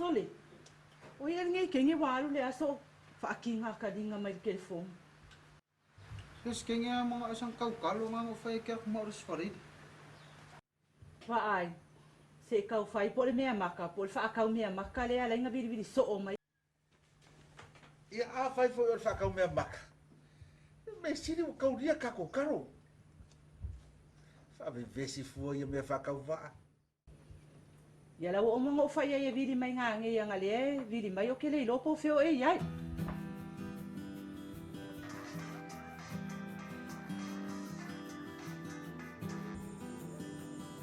Sole, o ia lenei kenge ua alu le aso o faakiga kaliga mai le telefoni. Se kenge a mga asang kaukalo nga ngo fai ke aku ma o sfalili. Vaai, se i kau fai po o le mea maka po o le faakau mea maka lea ala ai na vilivili soo mai. Ia afai foi o le faakau mea maka, mea sili ua kaulia kako kalo. Faavevesi fua ia mea faakau vaa. Ia la ua uma ona ou fai ai e vili mai gagei aga lea e vili mai ou te le iloa po o fea o e i ai.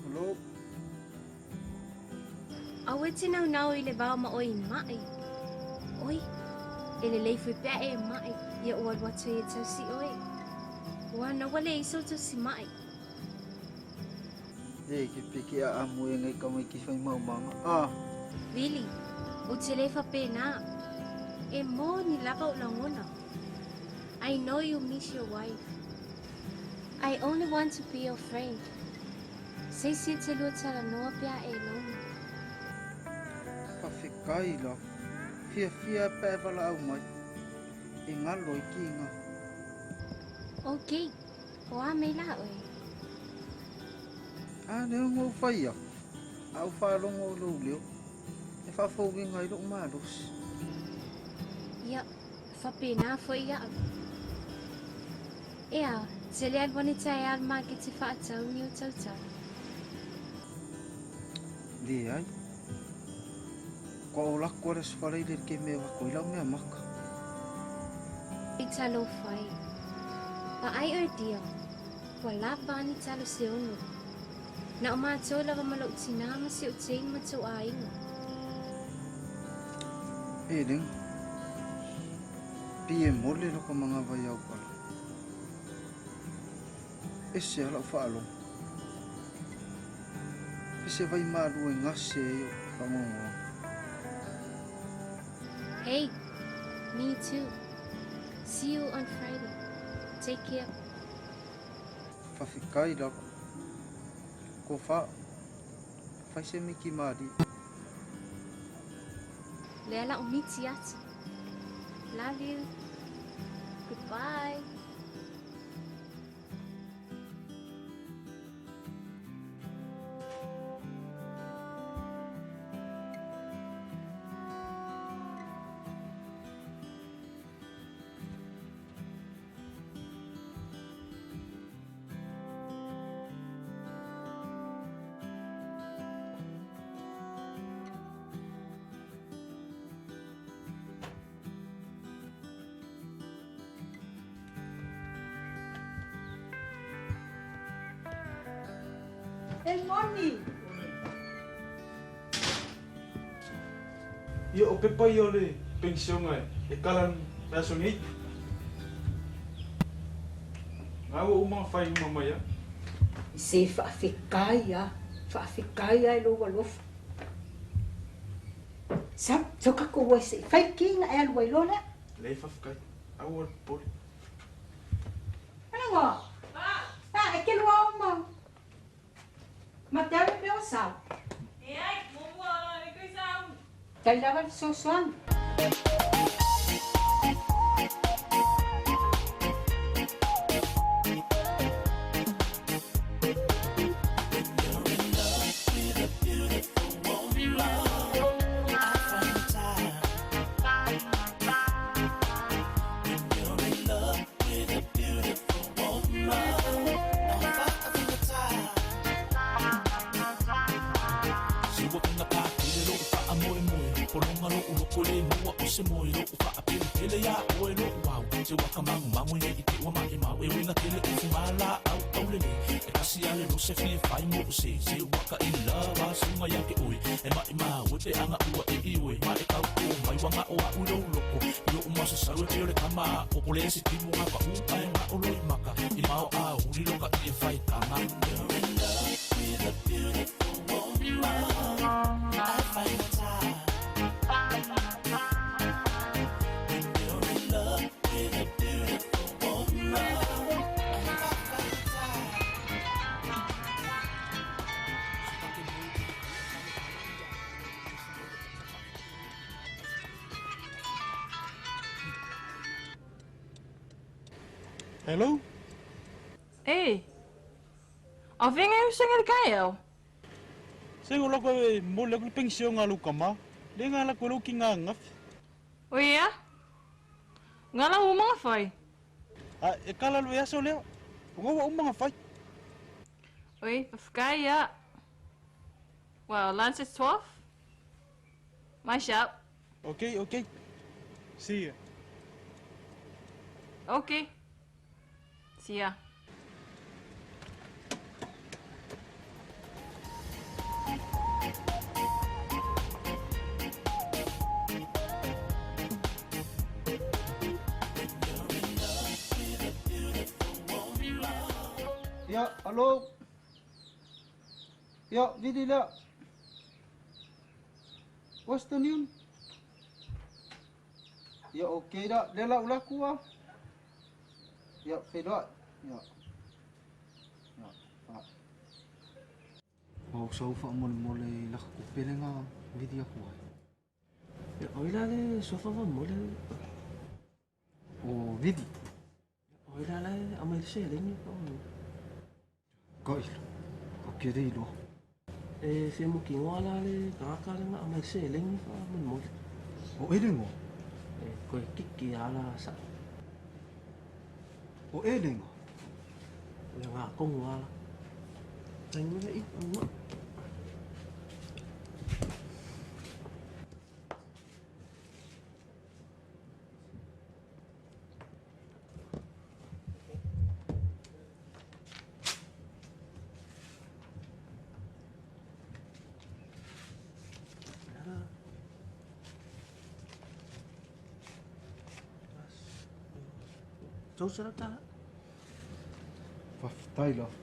Hello. Aua e te naunau i le vao ma oe i maʻi. Oi, e lelei foi pe a e maʻi, ia ou alu atu ai e tausi oe. Ua ana ua leai sou tausi maʻi. E ke pe ke a amu e ngai ka mai ki whai maumanga. Ah! Vili, ou te le faapena. E moni lava ou lagona. I know you miss your wife. I only want to be your friend. Se isi e te lua talanoa pe a e logo. Whawhekai la. Fiafia pe e walaau mai. E ngalo i ki nga. Ok, o a mai la oe? A lea ua ou faia, a ou faalogo o lou leo, e faafouina ai lou malosi. Ia, faapena foi iaʻu. Ea, te le alu ane taeao i le maketi faatau niu tautau. Leai. Kua o lako le aso falaile le ke mea wako i lau mea maka. I talofa e. Vaai oe dear, ua lava a ni talo se ono. Na o matou lava ma lou tinā ma si ou teine ma tou aiga. E lenga. Pi e mole loko mangawa i au pala. Ese a lau faalogo. Pe se vai malu e gase ai o fagogoaga. Hey, me too. See you on Friday. Take care. Whawhekai lava. Ko wha, whai se miki malie. Lea la o miti atu. Love you. Goodbye. E moni! Ia, o pepa ia o le penisiona e kala le aso nei. Nga ua uma ona fai uma mai a. Se faafetai a, faafetai a i lou alofa. Sau, sau tatou ai se i fai ki na e alu ai loa lea. Leai faafetai, aua le popole. Alofa, a e ke lua o mau. Ma te alu pea o sau. Leai, muamua le koe sau. Tai lava le fesoasoani. Hello? Ei, o fea e usoga i le taeao? Se o lako e momoli aku le penisione a lou kamā. Le nga lako e lou kiga ananafi. Oi ea, nga lau uma na fai. A e kala le aso lea, o nga ua uma na fai. Oi, faafetai ia. Well, lunch is 12. My shout. Okay, okay. See ya. Okay. See ya. Ia, alo. Ia, vili lea. Western Union. Ia, okay la. Lea la ulaku ah. Ia, feiloai. Ia. Ia, fa. Ua ou sau faamolemole i laka kupe le nga vili aku ai. Ia, o ai la le suafa faamolemole? O Vili. O ai la le aumai le seleni faamolemole? Kailo, ou ke le iloa. E fia mokinoa la le tagata lea na aumai le seleni faamolemole. O e le igoa? E koe kiki lava la sa'o. O e le igoa? O le gatonu lava la. Taimi le i, aumai. $300. Faafetai lava.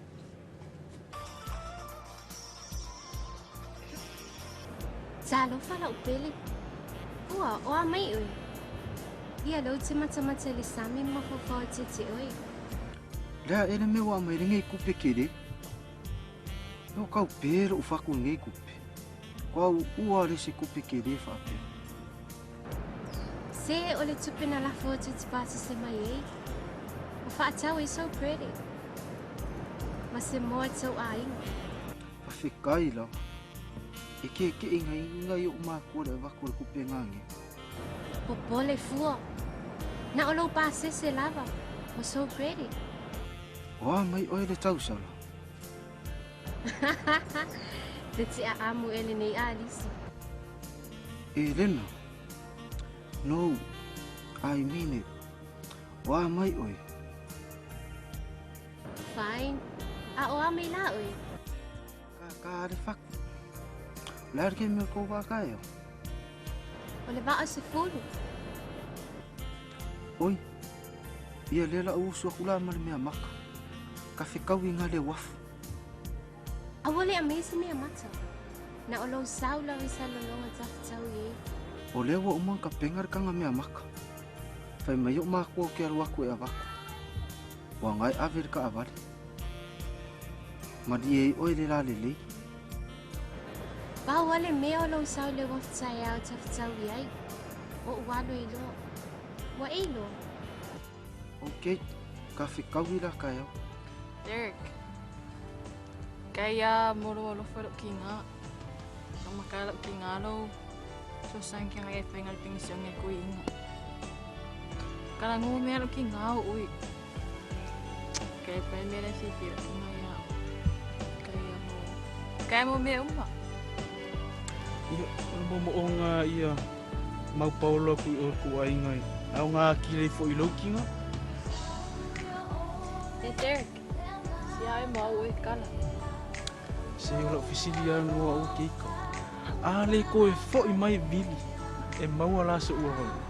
Talofa la'u pele. Ua oa mai oe. Ia lea ou te matamata i le sami ma mafaufau atu ia te oe. Lea ea le mea ua aumai lenei kupe kele. Ua kau pe lo'u faku i lenei kupe. Kua uua le se kupe kele faapea. Se o le tupe na lafo atu e te pasese mai ai. Ua fa'atau ai sou credit. Ma se moa tou aiga. Faafetai lava. E kekeʻigaina i oʻu makua le avatu o le kupe gage. Popole fua. Na o lou pasese lava ma sou credit. O a mai oe le tausala? Te te aamu e lenei alisi. E Lena. No, I mean it. O a mai oe? Fine. A o a mai la oe? Ka, ka le faku. O le a le kemi o le kou vaa taeao? O le vaa o 10. Oi, ia lea la ou usu aku la ma le mea maka. Ka fekaui nga le uafu. Aua le aumai se mea mata. Na o lou sau lava i salologa tafetau i ai. O lea ua uma ona tapena le taga mea maka. Fai mai oʻu makua ou te alu atu e avatu. Ua gae ave le taavale. Malie ai oe le la lelei. Pau lava le mea o lou sau i le uafu taeao tafetau i ai. Oʻu alu ai loa. Ua e iloa. Ok, ka fekaui la taeao. Derek, Kai a molo alofa loʻu kiga. Ka maka loʻu kiga lou fesoasoani ke ngai e faiga le penisione e kui iga. Kala ngu mea loʻu kiga o ui. Kai pai mea le fiafia loʻu kiga ia au. Kai a mo. Kai mo mea uma. Ia, o le moomooga ia mau paolo aku i oe ku aiga i aoga akili ai foʻi i lou kiga. E Derek, si a e mau e kala. Se o la'u fesili a ngoa o keika. A le koe foʻi mai vili e maua la soʻu avanoa.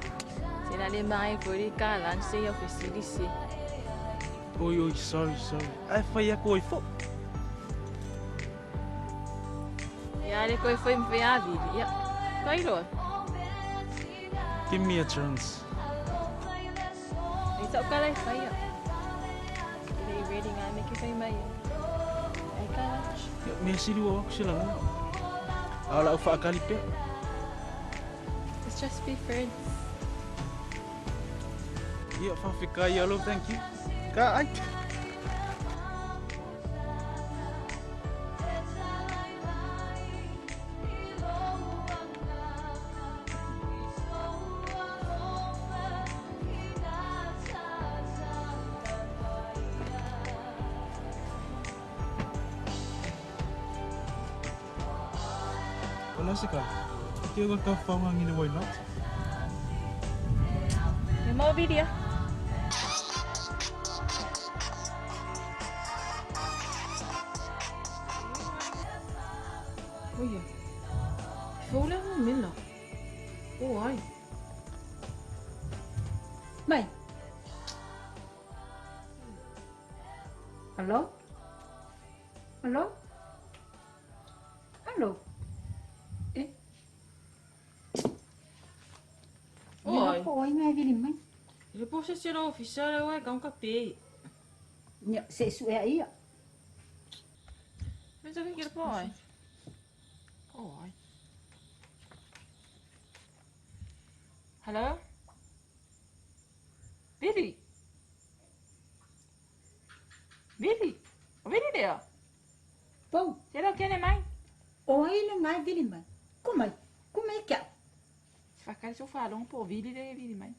Se la le mai foi le kala se ia fesili se. Oi oi sorry sorry. Ae fai aku oi foʻi. Ia le koe foi me a vili. Ia. Kai loa. Give me a chance. Ai tau kala e fai ia. E le ready ngā me ke fai mai. Ai kala. Ia, mea sili ua aku se lagona. A o la'u faakali pea. Let's just be friends. Ia, faafetai alo, thank you. Ka ai. Wala se ka. Ke o ka whaunga ngile why not? E mau vidia. Oia. Fou le mo mela. O ai. Mai. Hello? Hello? Hello? Eh? Oi. Po oi mai vili mai. Le po se se lo oficial o e ka pe. Nya se su e ia. Me to ke po ai. Oh ai. Hello? Billy? Billy? O Billy lea? Pau. Se lo kene mai? Oi le ngai vili mai. Kumai. Kumai kia. Fakali so fa long po Billy le Billy mai.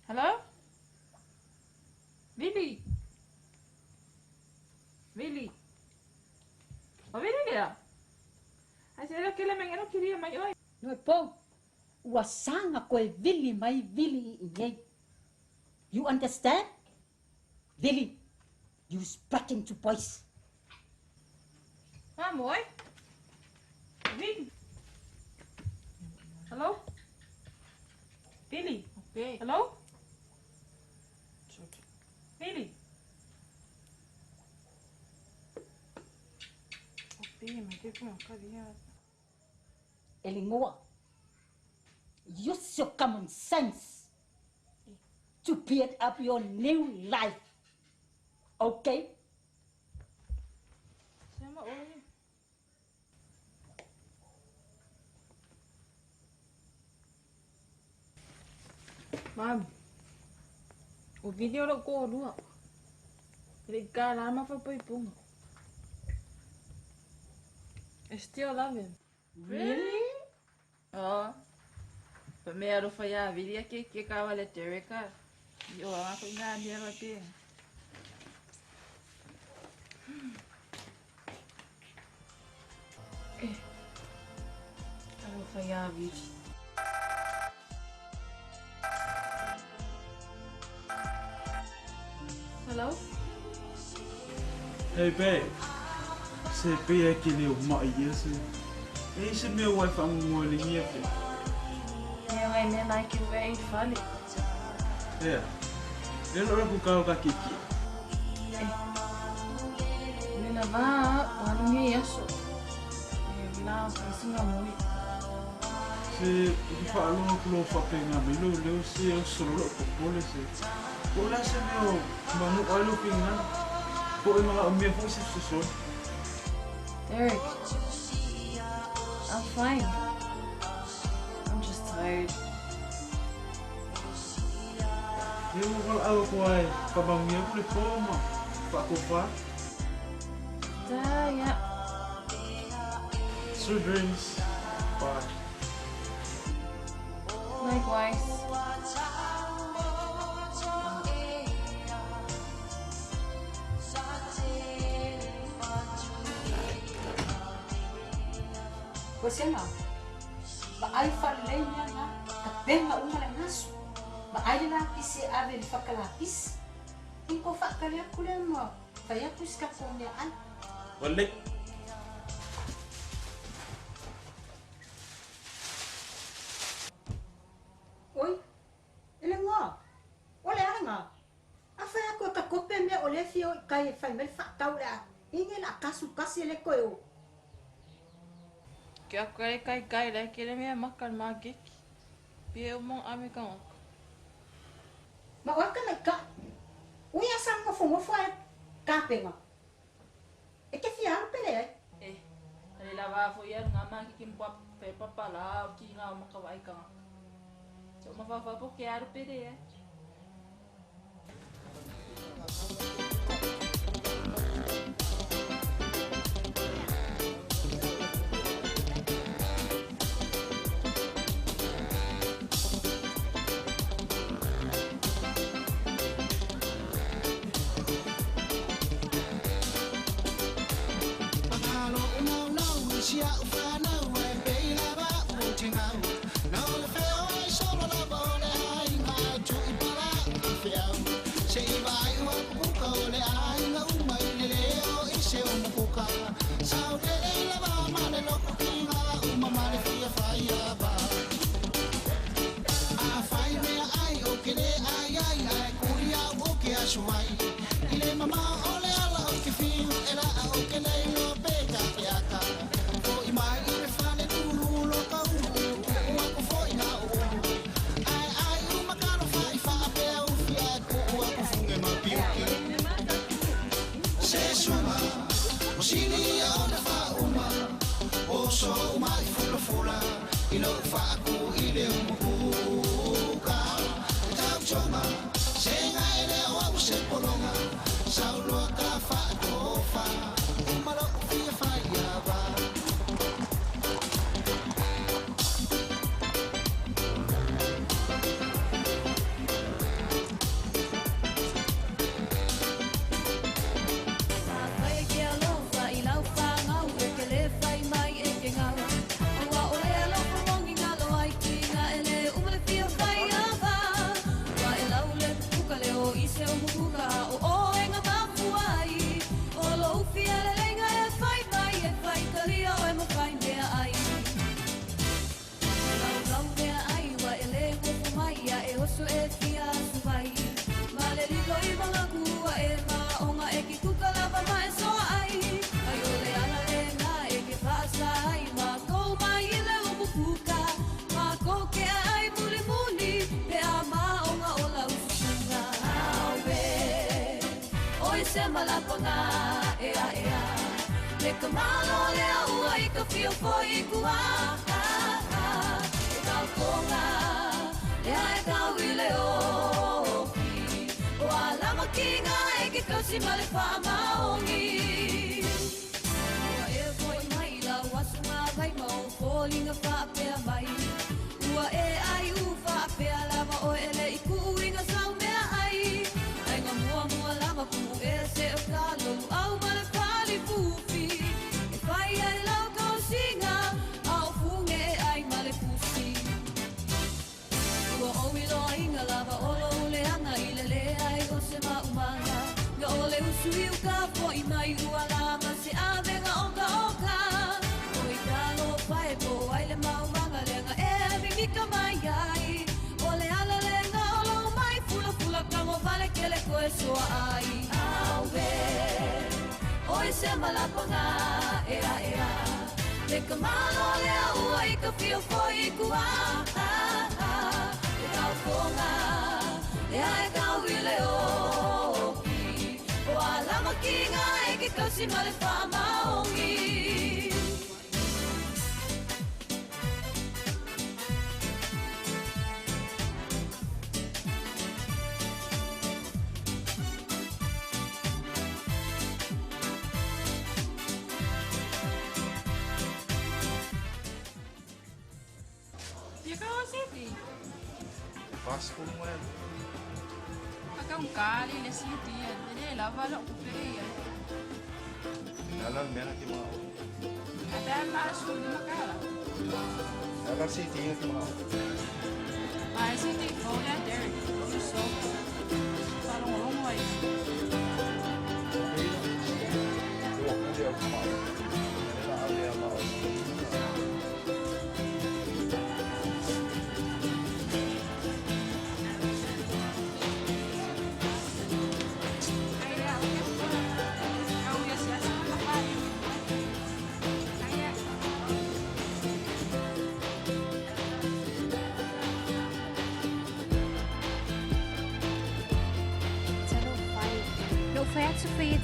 Hello? Billy? Billy? O Billy lea? Ai se lo kele mai no kiria mai oi. No pau. Ua sanga koe vili mai vili i nei. You understand? Vili, you spreading to boys. Ah, moi. Billy. Hello? Billy. Okay. Hello? Billy. Okay, mai te ko ka dia. Elingoa, use your common sense to build up your new life. Okay? Sama oi. Mam. O video lo ko lua. Le ka la ma fa poi punga. I still love him. Really? Oh. Pa me aro fa ya video ke ke ka wale Tereka. Yo a ko ina ni ro pe. Eh. Aro fa ya video. Hello? Hey babe. Se pe e ke le o mai ia se. E se mea wai whangongoa le ngia fe. Mea ngai mea nai ki wei i fale. Ea. Le lo raku kao ka kiki. Eh. Le na vā, wālu nge aso. E la whaisinga moi. Se uki whaalonga kulo whapenga me lo leo se o solo lo popole se. Ko la se mea o mangu alu pinga. Ko e mga o mea fo se soso. Derek, I'm fine. I'm just tired. E mo wala au ko ai, pa mangu ia kule poma. Pa ko pa. Da, yeah. Sweet dreams. Bye. Likewise. Kosena, ba ai fa le nya na, ka penga uma le ngasu. Ba ai la pisi ave le fakala pisi. Inko fa ka le kule mo, fa ya pus ka ko ne ai. Wale. Oi. Ele ngo. Ole anga. A fa ya ko ka kope me ole fio ka e fa me fa tau la. Inge la kasu kasi le ko yo. Kia kai kai kai le ke le mea makal ma geki. Pie o mong ame ka ngok. Ma o ka mai ka. O ia sa ngofo ngofo e ka penga. E ke fia alu pele e. Eh, ale la ava fo ia nga ma ki ki pa pe pa pa la ki nga o maka vai ka. So ma fa fa po ke aru pere e.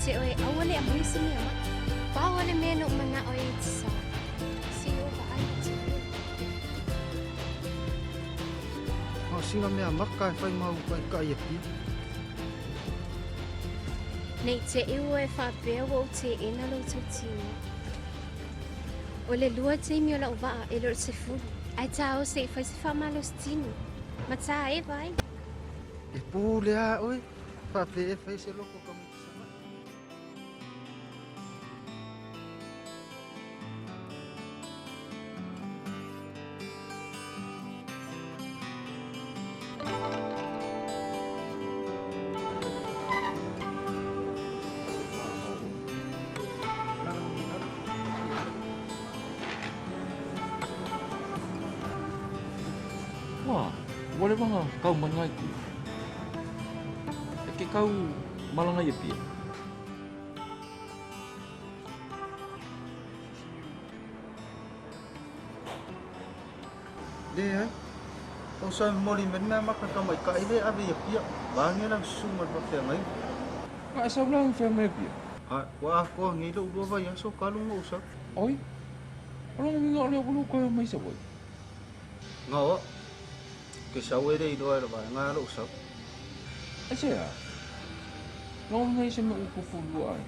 Te oe aua le amoisi mea ma. Pau ale mea no mana oe te sa. Na o sina mea maka e fai ma ou taitai i Apia. Ne i teʻi ua e faapea ua ou teena lou tautino. O le lua taimi o la'u vaa e le o le 10, ae tāo se i fai se faamalositino ma tāeva ai. E pule a oe, faapea e fai se loko o tamaiti Savaii. Ua, ua leva ona kau mai lena itu. E ke kau malaga i Apia. Leai. O sa momoli mai le mea maka tamaitai lea e ave i Apia, vaeane lau susuga i le faafeagaiga. A e sau la i fea mai Apia? Ae, ua atoa nei lou lua vaiaso talu ona ou sau. Oi, o lona uiga o lea ua lou toe o mai Savaii? Gaoa, ke sau e le iloa e le vaega a lou sau. Aisea? Lona uiga i se mea ua tupu lua ai?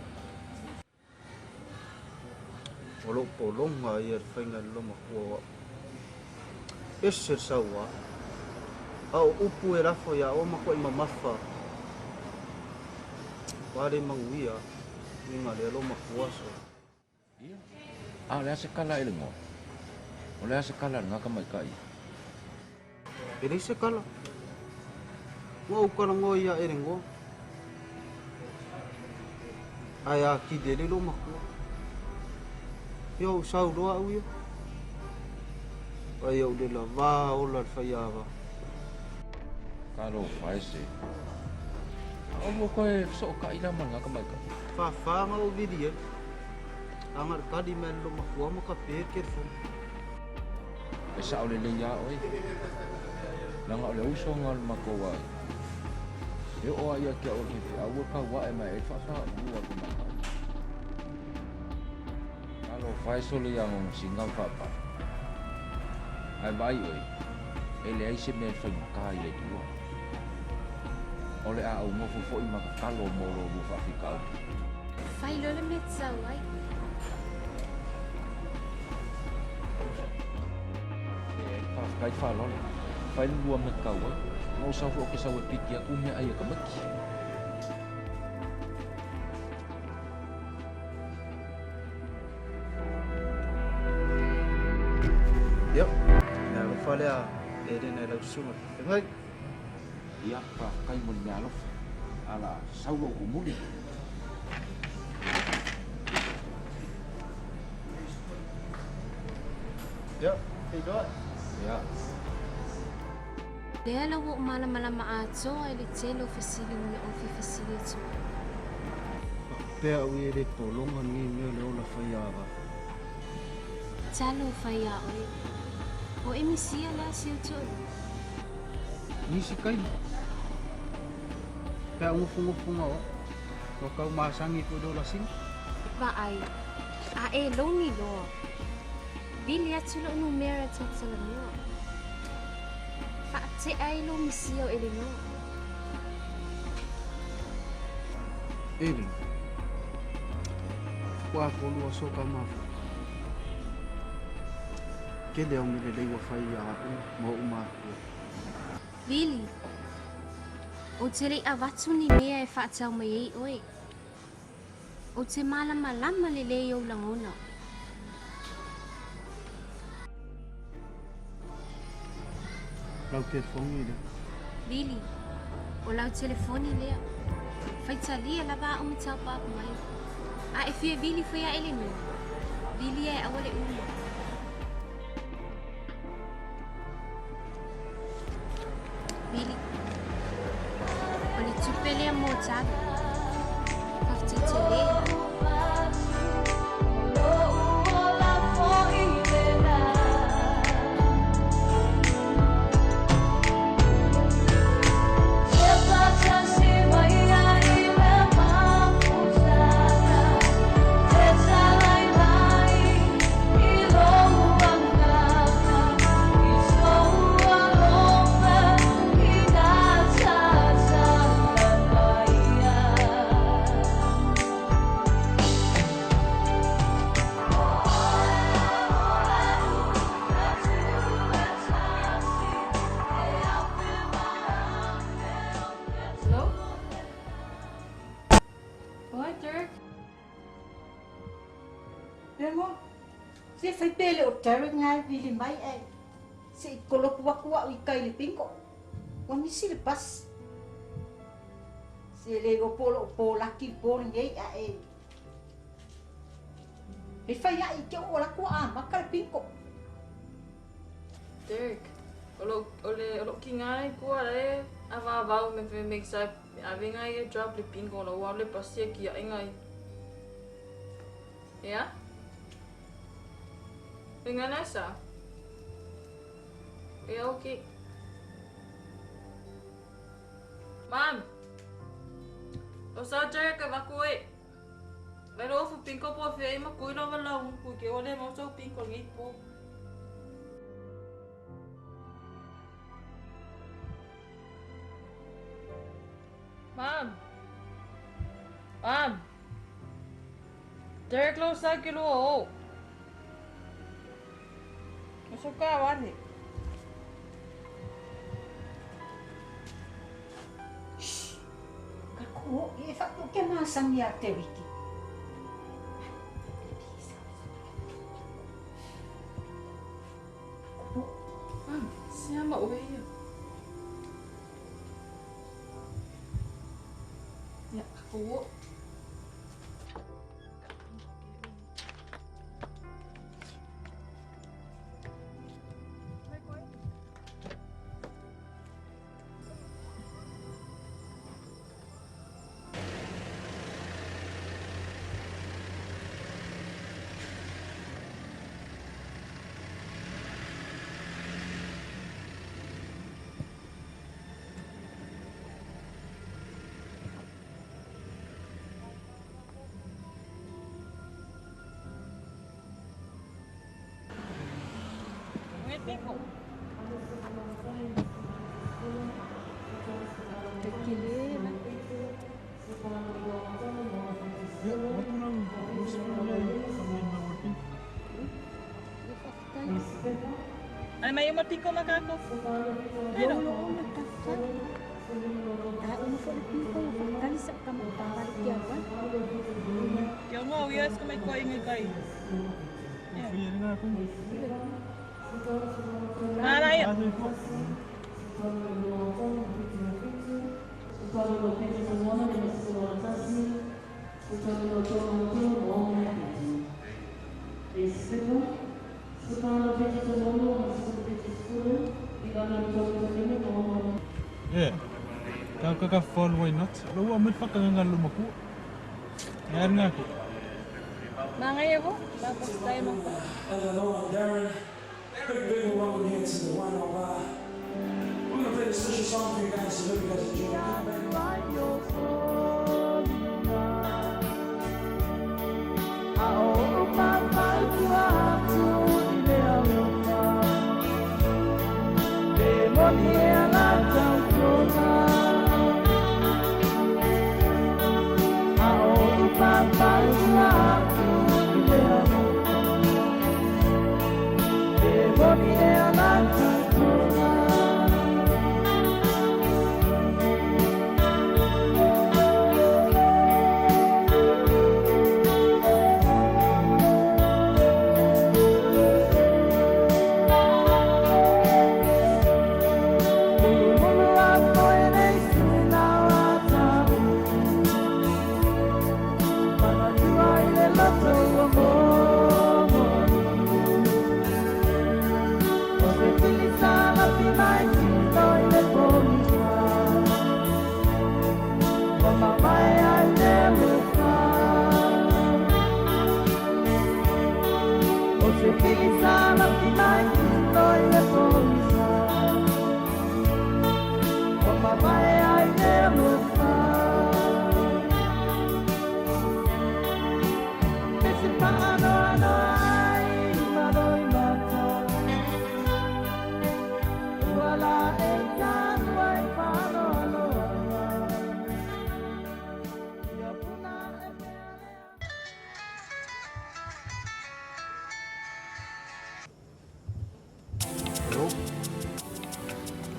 O lou pologa ia i le faiga i le lomatua o au. Ese le sauā. A o upu e lafo iā oe matuai mamafa. Ua le manuia uiga lea lomatua so. Ia, a o le a se kala e le goa? O le a se kala a lena tamaitai? E leai se kala. Ua ou talanoa iā Elegoa. Ae atili ai le loomatua. Ia ou sau loa au ia. Ai au le lavā ola le faiava. Talofa e se. A o lua toe fesootai la ma lena tamaitai. Fāfā na ou vili ai. A na le tali mai a le loomatua ma ka pe le telefoni. E sao lelei iā oe, leaga o le uso lena o le matou aiga. E oo lava ia te au o le faifeau e tau ae mai ai le faasaulu a le tamaitai. Talofa e sole ia Gogosiga ma faapale. Ae vaai oe, e leai se mea e faigata i le Atua. O le a ou nofo foi ma tatalo mo lo lua faafitauli. Fai loa le mea e tatau ai. Leai, faafetai faaaloalo. Fai le lua mea tatau ai. Na ou sau foi ou te sau e piki atu meaai a tamaiti. Ia, le alofa lea e lena i lau susuga i le faafeagai. Ia, faafetai mo le meaalofa. A la sau lou tumuli. Ia, feiloai. Ia. Lea la ua ou malamalama atoa i le tele o fesili na mea ou fia fesili atu ai. Faapea au ia e le pologa lenei mea o le ola faiava. Talofa iā oe. O e misia la si ou toʻu. Nisi taimi, pe a nofonofo na oa, ua tau masani foi le ola sina. Vaai, a e logi loa. Vili atu lou numera ta talanoa. Faate'a ai lou misia o Eleanor. Eleanor, ua atoa lua aso tau mafuta. Tele au mea lelei ua fai iā au ma oʻu matua. Vili, ou te le i avatu ni mea e faatau mai ai oe. Ou te malamalama lelei i ou lagona. Lau telefoni lea. Vili, o lau telefoni lea. Faitalia lava au ma taupaapu mai. A e fia vili foi ia Eleanor, vili ae aua le uma. Vili, o le tupe lea mo talo. Faafetai tele. fai pe le o Derek nga e vili mai ae se i kolopu aku au i kai le bingo. Ua misi le pasi. Se le iloa po o lo o polaki le po lenei ae e fai ai i te oo alu atu ua amata le bingo. Derek, o lou, o le, o lou kiga i tua la e avavau me fe me sa ave ngai e drop le bingo la ua alu le pasi e kiaʻi ngai. Ea? Uiga na sa? Ea okay. Mom! O sa Derek avaku e. Vai lo fu pinko po fia ima kui lo wala un kui ke ole mau sau pinko ngi po. Mom! Mom! Derek lo sa ke lo o. O so ka wale. Shh! Ka ko e whakapau kia māsani a Te Wiki. Mom, se ama oe ia. Ia, ka ko. Ai mai uma piko makako. Kia ngau ia ska mai koi ngai kai. Nara ia. Yeah. Ka ka ka fall why not? Lo ua mai whakanganga lo maku. Ngai ngā ko. Mangai ako. Tapos tayo mo. Hello, I'm Darren. Big, big welcome here to the Why Not Bar. We're gonna play this special song for you guys, so hope you guys enjoy.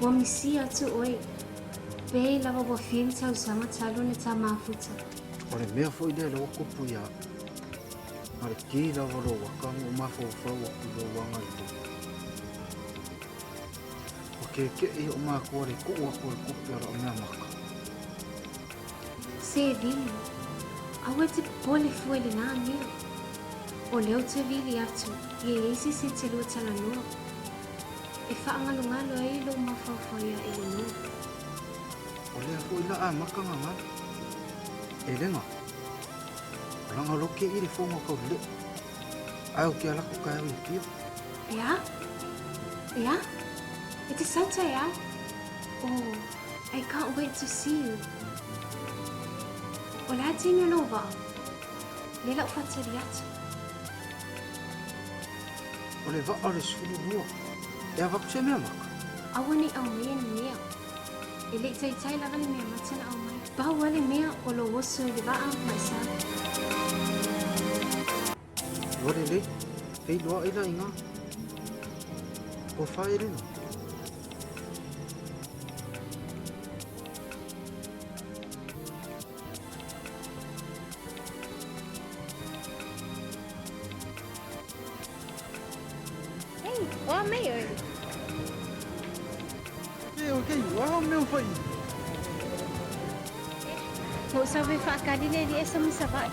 Ua misi atu oe. Pehea lava ua fia ni tausaga talu ona ta mafuta. O le mea foi lea lea ua kupu ia Na o le ki lava o lou aka ma ou mafaufau aku i lou agalelei. Ua kekeʻi oʻu makua i le kuʻu aku o le kope o lau mea maka. Se vili, aua e te popole fua i lenā mea. O lea ou te vili atu, ia i ai se isi e te lua talanoa. E faʻagalogalo ai lou mafaufau iā Eleanor. O lea foʻi la amaka gagana. E lega, o laga o lou keʻi le fono kau leʻe. Ae ou te ala atu taeao i Apia. E a? E a? E te sau taeao? Oh, I can't wait to see you. O le a taimi o lou vaa? Lea la ou faatali atu. O le vaa o le 12. E avatu se mea maka? Aua ne i aumaia ni mea. E le i taitai lava le mea mata na aumai. Pau lava le mea o lou oso i le vaa ma e sau. Ua lelei, feiloai la i ina. Tofa e Lena. Hey, o a mai oe? E, o kei, o a mea o fai? Ua ou sau e faakali le alii e sa mai Savaii.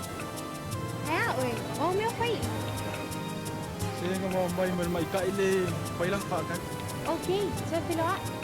Ae a oe, o a mea o fai? Se nga mau mai ma le maitaʻi le fai lana faakali. Ok, toe feiloai.